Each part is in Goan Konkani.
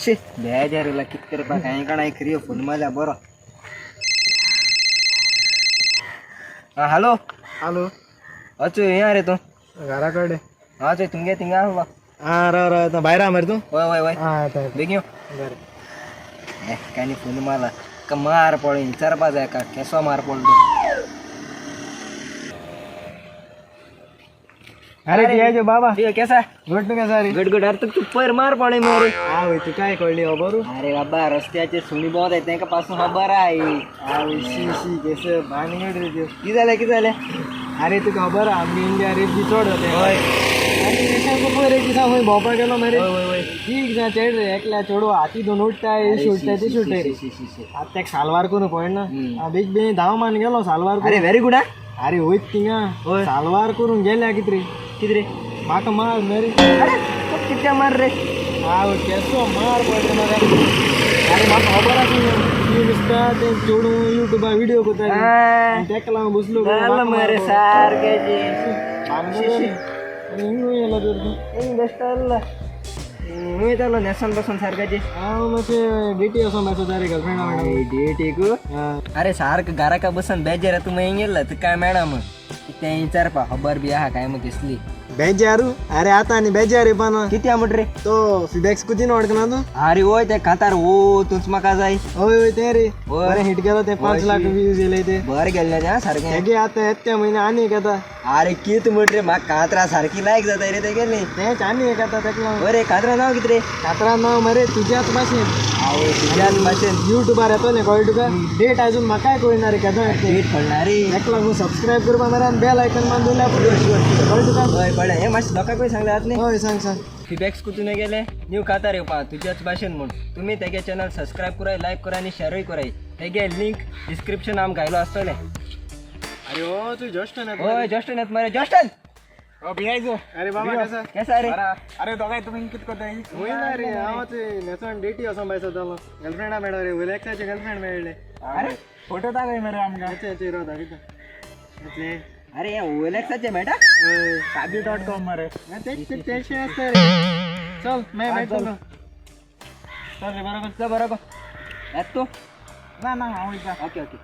शी बेजार कित करपाक कांय काणाय खरी फोन मारल्या बरो. आं हॅलो. हॅलो. अचो यें रे तूं घरा कडेन. हां चोय तुमगे थिंगा आसलो. आं राव राव येता. भायर आहा मरे तूं? वय वय वय. आं येता येता. बेगीन यो. बरें. कांय फोन मारला का मार पडलो विचारपा जाय का केसो मार पडलो. अरे टियाजो बाबा. ठीक केसा? गुड. तूं केसा रे? Good good. अरे तू पयर मार पडले मरे. हा वय तू काय कळली खबर? अरे बाबा रस्त्याचेर सुणी भोंवत आहेत तेंका पासून खबर आहे. हा वय शी शी केस भानगड रे त्यो. कितें जालें कितें जालें? अरे तुका खबर आहा आमगे इंडिया रेप बी चड जाता. हय. आनी अशें पयर एक दिसा खंय भोंवपाक गेलो मरे. वय वय वय. ठीक जा चेड रे एकल्या चेडू हाती दोन उडटाय अरे हे उडटाय शी, ते शी, उडटाय. शी, शी, शी, शी. आतां तेका साल्वार करूं पडना. हम्म. बेग बेगीन धांव मान गेलो साल्वार अरे करून. व्हेरी गुड हा. अरे वयत थिंगा हय. साल्वार करून गेल्या कित रे. कितें रे? म्हाका मार मरे. अरे तो कित्या मार रे? हांव केसो मार पडलो मरे. अरे म्हाका खबर आसा ती नुसता ते चेडूं युट्यूबार व्हिडिओ करता हा. तेका लागून बसलो. जालें मरे सारकें. हिंग येयलो तर तूं. बेश्ट आसलो वयतालो न्हेसोन बसून सारकें. हांव मातशें डेटी वचोन बसता रे गर्लफ्रेंडा वांगडा. डेटीक? अरे सारकें घराका बसून बेजार तूं मागीर गेल्लो तुका काय मॅडम तें विचारपा खबर बी आहा काय मग कसली. बेजारू. अरे आतां आनी बेजार येवपा ना. कित्या म्हण रे? तो फिबॅक्स कुतीन वळखना तूं? अरे वय ते कांतार ओ तूंच म्हाका जाय. हय हय तें रे. हय. बरें हिट गेलो ते 5 लाख व्यूज येयले ते. बरें गेल्लें तें सारकें. तेगे आतां येता त्या म्हयन्या आनी एक येता. अरे कित म्हण रे म्हाका कांतरा सारकी लायक जाता रे तेगेली. तेंच आनी एक येता तेका लागून. अरे कांतरा नांव कितें रे? कातरा नांव मरे तुज्याच भाशेन. आवय तुज्याच भाशेन. युट्यूबार येतलें कळ्ळें तुका. डेट आजून म्हाकाय कळना रे केदो येता तें. डेट कळना रे. तेका लागून सबस्क्रायब करपा मरे आनी बेल आयकन मान दवरल्यार कळ्ळें तुका. हय कळ्ळें. हें मातशें लोकांकूय सांगलें जातलें. हय सांग सांग. फिबॅक्स कुतून गेले न्यू कांतार येवपा तुज्याच भाशेन म्हूण तुमी तेगे चॅनल सबस्क्रायब कराय, लायक कराय आनी शेरूय कराय. तेगे लिंक डिस्क्रिप्शन आम घायलो आसतलें. अरे हो तू जस्टन. हय जस्टन येत मरे. जस्टन. अरे बाबा कसा? केसा रे? अरे दोघाय तुम्ही कित करताय? वयना रे हांव ते न्हेसोन डेटी वचोन बाय सोदतालो. गर्लफ्रेंडा मेळो रे. ओलेक्साचे गर्लफ्रेंड मेळ्ळे. अरे फोटो दाखय मरे आमकां. येचे येचे राव दाखयता. येतले. अरे हे ओलेक्साचे मेळटा. हय. सादी डॉट कॉम मरे. तेच ते तेशें आसता रे. चल मागीर मेळटलो. चल रे बरोबर. चल बरो गो येत तूं. ना ना हांव वयता. Okay okay.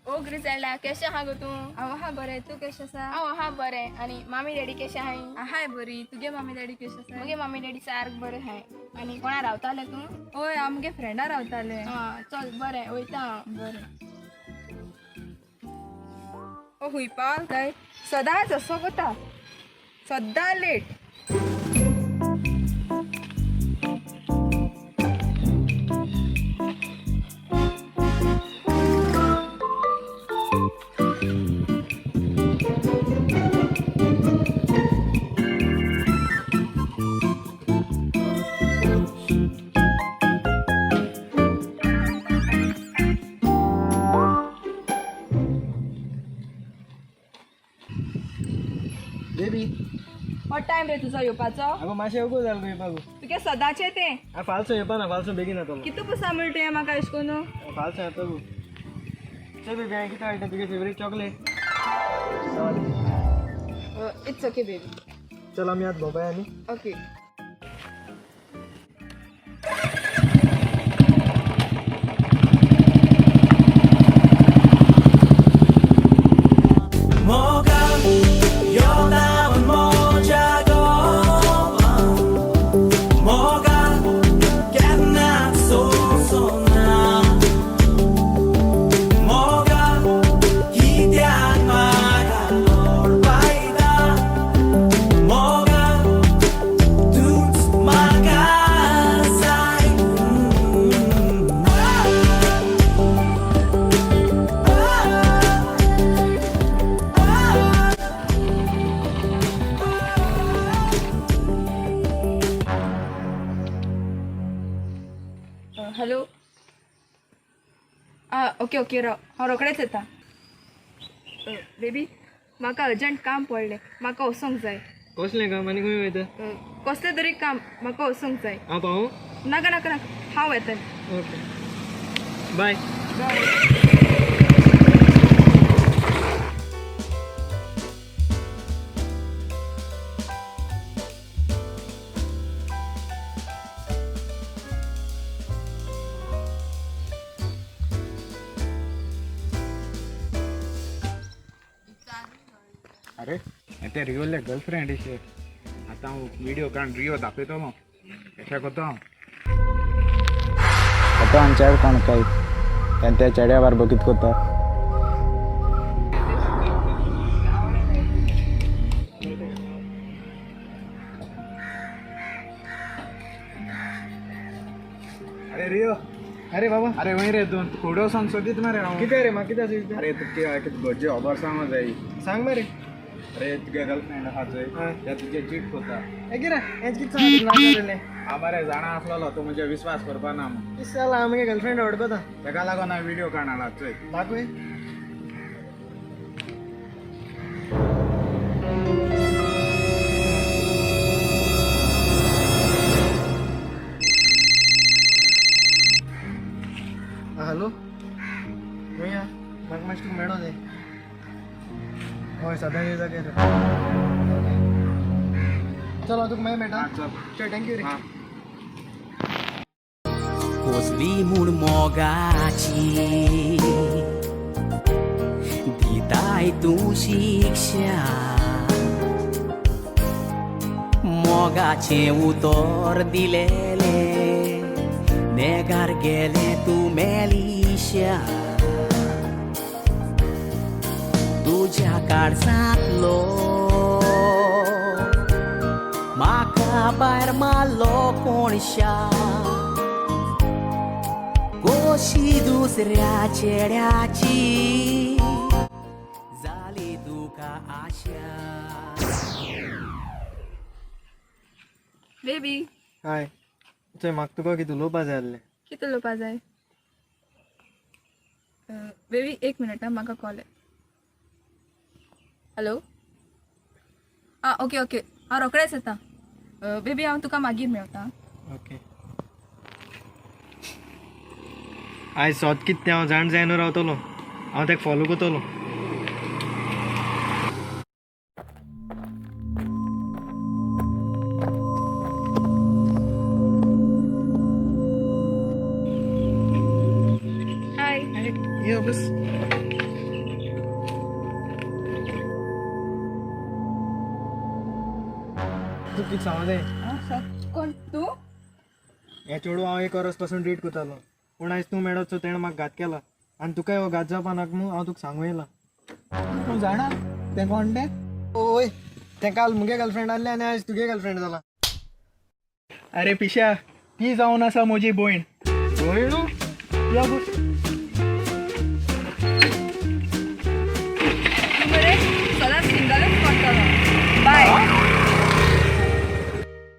ओ ग्रिसेल्डा केशें आहा गो तूं? हांव आहा बरें, तूं कशें आसा? हांव आहा बरें. आनी मामी डॅडी केशें आहाय? आहाय बरी. तुगे मामी डॅडी कशें आसा? मुगे मामी डॅडी सारक बरें आहाय. आनी कोणा रावतालें तूं? हय आमगे फ्रेंडा रावताले. आं चल बरें वयता हांव. बरें. ओ हुंय पावल काय? सदांच असो कोता, सद्दां लेट. बेबी. हो टायम रे तुजो येवपाचो? अगो मातशें अगो जालें रे बाबू. तुगे सदांचें तें. हांव फालसो येवपा ना. फालसो बेगीन येतलो. कितू पुसा म्हणटा तुवें म्हाका अशें करून? फालसो येतलो. चल बेबी हांवें कितें हाडटा तुगे favourite chocolate. It's okay baby. चल आमी आतां भोंवपाय आनी. ओके. हॅलो. आं ओके ओके राव हांव रोखडेंच येता. बेबी म्हाका अर्जंट काम पडलें. म्हाका वचोंक जाय. कसलें काम आनी खंय वयता? कसलें तरी काम, म्हाका वचोंक जाय. हांव पावूं? नाका नाका नाका, हांव येतलें. Okay bye. बाय. अरे ते रियोले गर्लफ्रेंड इशे. आतां हांव व्हिडिओ काडून रियो दाखयतलो कशें करता हांव. आतां आमच्या कोण काय त्या चेड्या बारबो कितें करता. अरे रियो. अरे बाबा. अरे वय रे, तूं फुडो सांग सोदीत मरे हांव. कितें रे, म्हाका कितें आसा? अरे तुका कितें गरजे खबर सांगो जाय. सांग मरे. अरे तुगे गर्लफ्रेंड आहा चोय, त्या तुजे चीट करता. कितें हें कितें सांगलें? हांव मरे जाणा आसलेलो तूं म्हजेर विस्वास करपा ना म्हूण. कितें जालां, हांव मुगे गर्लफ्रेंड वळखता. तेका लागून हांवें व्हिडिओ काडून हाडला चोय. दाखय. हॅलो भैया, म्हाका मातशें तुका मेळो जाय. हय, सदां येवचा जाग्यार. चल, हांव तुका मागीर मेळटा. चल. चल, thank you रे. हां. कोसली म्हूण मोगाची दिताय तूं शिक्षा, मोगाचें उतर दिलेलें नेगार गेलें तूं मेलिशा. तुज्या काळजांतलो म्हाका भायर मारलो कोणशा, कोशी दुसऱ्या चेड्याची जाली तुका आशा. बेबी. हाय, चोय, म्हाका तुका कितें उलोवपा जाय आसलें. कितें उलोवपा जाय बेबी? एक मिनट आं, म्हाका कॉल. हॅलो. आं, ओके ओके, हांव रोखडेंच येता. बेबी, हांव तुका मागीर मेळटा. ओके. आयज सोद कितें तें हांव जाण जायना रावतलो. हांव तेका फॉलो करतलो. हाय. यो, बस. तूं कितें सांगू जाय. कोण तूं? हें चेडूं हांव एक वरस पासून डेट करतालो, पूण आयज तूं मेळत सो तेणें म्हाका घात केला आनी तुकाय हो घात जावपा नाका म्हूण हांव तुका सांगू येयला. तूं जाणा तें कोण तें? ओय, तें काल मुगे गर्लफ्रेंड आहलें आनी आयज तुगे गर्लफ्रेंड जाला. अरे पिशा, ती जावन आसा म्हजी भयण. भयणू? यो बस.